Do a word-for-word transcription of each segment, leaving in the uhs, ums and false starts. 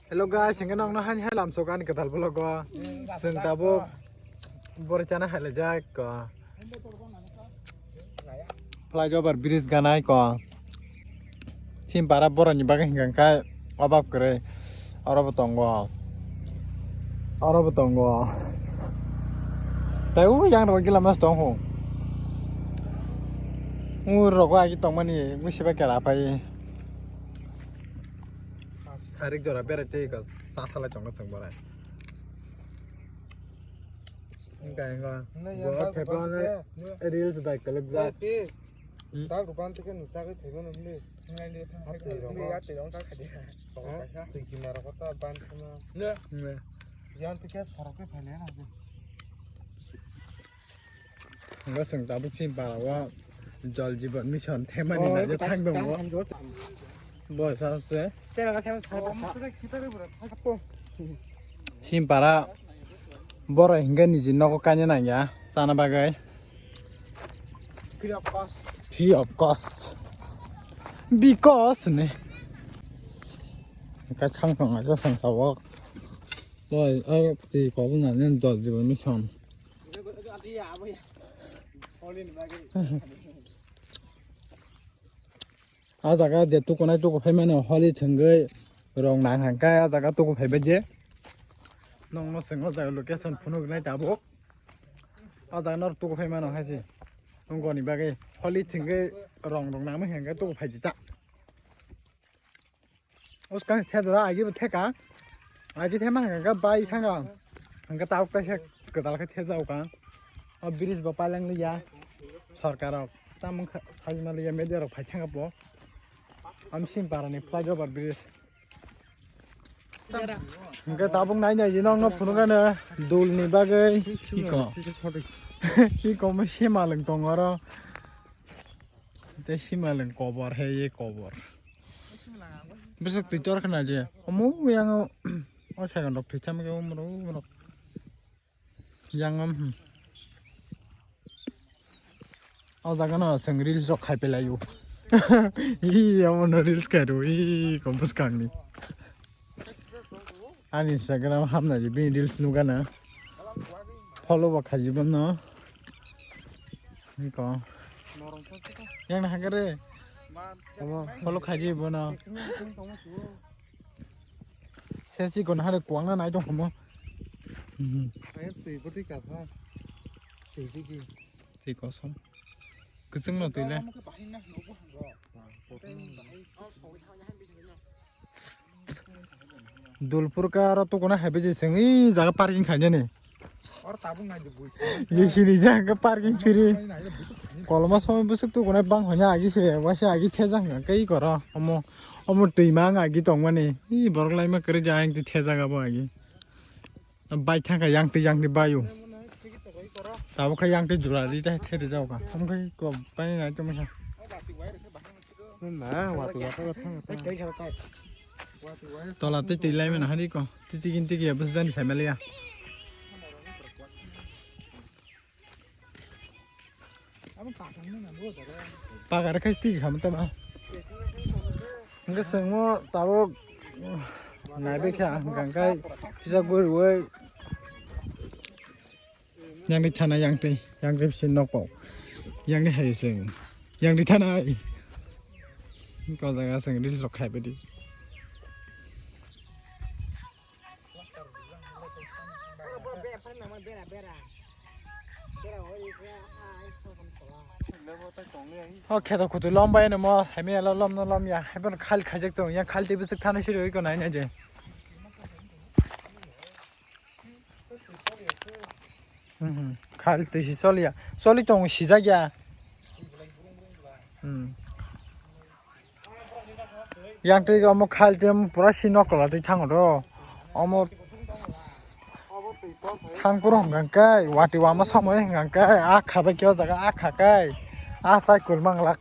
Hello guys, hingke nokno hani hai lamsok ani kwtal vlog o. Chwng tabuk bor chana hai laijak ko. Flyover bridge ganai ko. Simpara boroni bagwi hingka khe obab kwrwi. Oro bo tongo. Oro bo tongo. Tai u yang rok gila mas tong ho. U rogo agi tongmani mui sibai kera pai. Sarik jora berai tei ka sa salai tongna chwng borai. Hingka hingka. Bo thepano reels bai kwlwk jak. Pi. Hmm? Dak rupan tike nusa ke phaibo nang de. Hati rok. Hati rok ta khadi. Ha? Tui kima rok ta ban khama. Ne. Ne. Yan tike sorok ke phaile na de. Ngo sing tabuk sim para wa jol jiban mission themani na je thang dong bo. Bo sa se. Simpara borok hingke niji nogo kaina nangya chana bagwi. Free of cost. Free of cost. Because ni. Ka khang tong aja sang sawok. Boi, o ti kobong na nen jol jibo mission. O jaga je tukunai tuku phaimano holi thwngwi rong nang hangkhe, o jaga tuku phaibai je. Nokno chwng o jaga location phunuknai tabuk. O jaga nor tuku phaimano hai se. Wngkoni bagwi holi thwngwi rong rong nangmani hangkhe tuku phaidi ta. Uskang thedora agi bo theka. Agi thema hangka bai thanga. Hangka tauk taisa kwtal khe thejao ka. O bridge bo paileng liya. Sorkar rok tamung kha-, sajima liya media rok phai thanga bo. Am sim para ni flyover bridge. Hingke tabuk nai nai jino ang no phunukgano dul ni bagwi. Iko. Iko mo sima lwng tongo oro. Tei sima lwng kobor he ye kobor. Bwswk twi tor khna je. Omo yang o second rok thwi chamke omo rok, omo rok. Yang am, hmm. O jaga no chwng reels rok khai pelaio. Ih, omo no reels khai rw, ih, kom bwskang ni. Ani Instagram hamna je bini reels nugana. Follow bo khaji bono. Niko. Yang na hagare. Omo follow khaji bono. Sesi kono hare kuang na nai tong homo. Mhm. Ayo twi bwtwi ka pha. Twi digi. Twi kosom. Kwchwng no twi le. Dulpur ka aro tukuna hai biji seng i jaga parking khainani. Ye sini jaga parking free. Koloma somoi bwswk tukuna bang honya agi se wasi agi thejak hwnka kei koro omo omo twima ang agi tongmani i borok laima kwrwi ja ang twi thejak abo agi. Bai thangkha yang twi yang twi baio. Tabuk khe yang twi jura ri tei theri jao ka. Thum khai ko pai nai tong kha. Na, wati wata thang thang. Tola tei twi lai mena hari ko. Titi gin tiki ya bus dan family ya. Pagar khai tiki kham tama. Hingke sengmo tabuk naibe kha hingka kai kisa guriwoi. Yang di thana yang twi yang twi bisi nokpok yang di hayo seng yang di thana ai. Ko jaga seng reels rok khai bedi. O kheto khutu lom bai namo saimaya lo lom no lom ya haiphano khal khaijak tong yang khal tei bwswk thana siri oi ko nai nai je. Mhm. Khal twi si choli ya. Choli tong sijak ya. Hmm. Yang twi omo khal twi omo pura si nok tola twi thango do. Omo thang puro hwnka kai wati wama samoi hwnka kai a kha bai khe o jaga a kha kai a cycle manglak.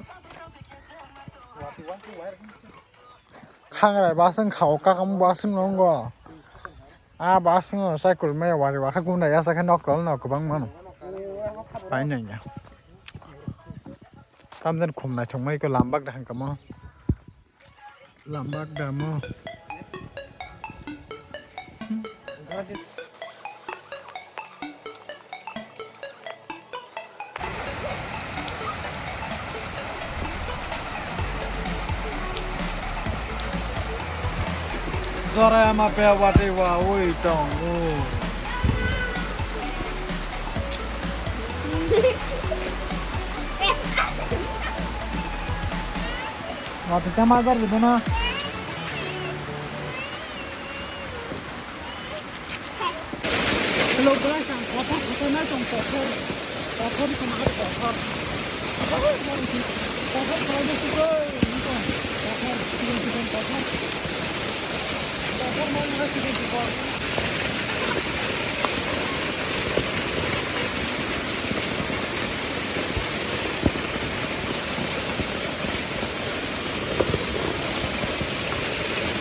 Khangrai baswng khao kakam baswng nongo. A baswng o cycle maya wari wakha gunda yasa khe nok tol no kwbang mano. Painai ya. Tamjani khum naithok mai ko lambak da hangkamo. Lambak da mo. Jora ma pe wate wa oi tong o. Wate ka ma jar bidana. Hello guys, ang kothor kothor nai tong kothor. Kothor tong ar kothor. Kothor khlai de sugoi tong. Kothor sugoi sugoi kothor. Kothor ma nai sugoi sugoi.